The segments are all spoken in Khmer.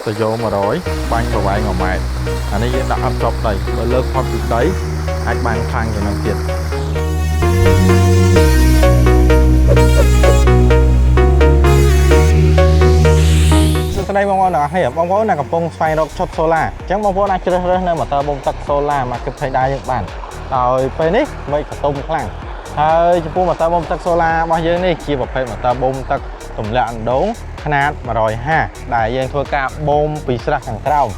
ទៅយក100បាញ់ប្រវែង1ម៉ែត្រអានេះយើងដាក់អត់ជាប់ដីបើលើកផុតពីដីអាចបាញ់ខ្លាំងជាងនឹងទៀតសួស្តីបងប្អូនទាំងអស់គ្នាបងប្អូនដែលកំពុងស្វែងរកឈុត solar អញ្ចឹងបងប្អូនអាចជ្រើសរើសនៅ motor បូមទឹក solar មកគិតថៃដែរយើងបានដោយពេលនេះមេឃកតុំខ្លាំងហើយចំពោះ motor បូមទឹក solar របស់យើងនេះជាប្រភេទ motor បូមទឹកទម្លាក់អណ្ដូងខ្នាត150ដែលយើងធ្វើការបូមពីស្រះខាងក្រោម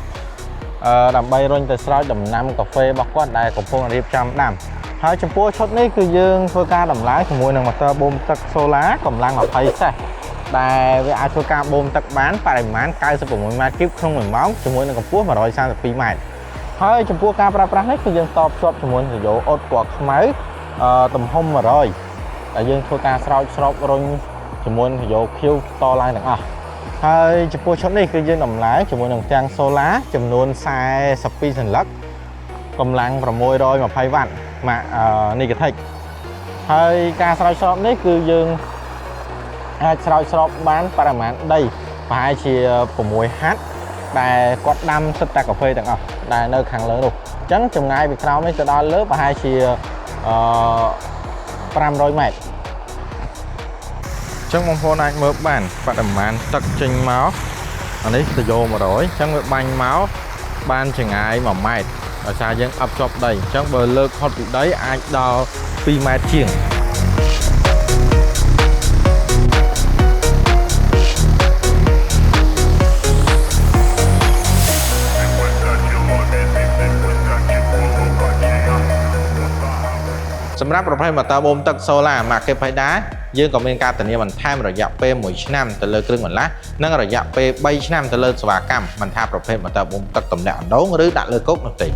ដើម្បីរុញទៅស្រោចដំណាំកាហ្វេរបស់គាត់ដែលកំពុងរៀបចំដាំហើយចំពោះឈុតនេះគឺយើងធ្វើការដំឡើងជាមួយនឹងម៉ូទ័របូមទឹក solar កម្លាំង20សេះដែលវាអាចធ្វើការបូមទឹកបានបរិមាណ96ម៉ែត្រគីបក្នុង1ម៉ោងជាមួយនឹងកម្ពស់132ម៉ែត្រហើយចំពោះការប្រើប្រាស់នេះគឺយើងតភ្ជាប់ជាមួយនឹងទុយោអ៊ុតពណ៌ខ្មៅទំហំ100ដែលយើងធ្វើការស្រោចស្រពរុញជាមួយនឹងទុយោខៀវតឡើងទាំងអស់ ហើយចំពោះឈុតនេះគឺយើងដំឡើងជាមួយនឹងផ្ទាំង solar ចំនួន42សន្លឹកកម្លាំង620វ៉ាត់ម៉ាក Nigatech ហើយការស្រោចស្រពនេះគឺយើងអាចស្រោចស្រពបានបរិមាណដីប្រហែលជា6ហាត់ដែលគាត់ដាំសិតតែកាហ្វេទាំងអស់ដែលនៅខាងលើនោះអញ្ចឹងចម្ងាយពីក្រោមនេះទៅដល់លើប្រហែលជាអឺ500ម៉ែត្រ ចឹងបងប្អូនអាចមើលបានបរិមាណទឹកចេញមកអានេះទៅយក100អញ្ចឹងវាបាញ់មកបានចម្ងាយ1ម៉ែត្រដោយសារយើងអប់ជាប់ដីអញ្ចឹងបើលើកផុតពីដីអាចដល់2ម៉ែត្រជាងសម្រាប់ប្រភេទម៉ូទ័របូមទឹក Solar Market Paida យើងក៏មានការធានាបន្ថែមរយៈពេល1ឆ្នាំទៅលើគ្រឿងបន្លាស់និងរយៈពេល3ឆ្នាំទៅលើសេវាកម្មមិនថាប្រភេទម៉ូទ័របូមទឹកទម្លាក់អណ្ដូងឬដាក់លើគោកនោះទេ។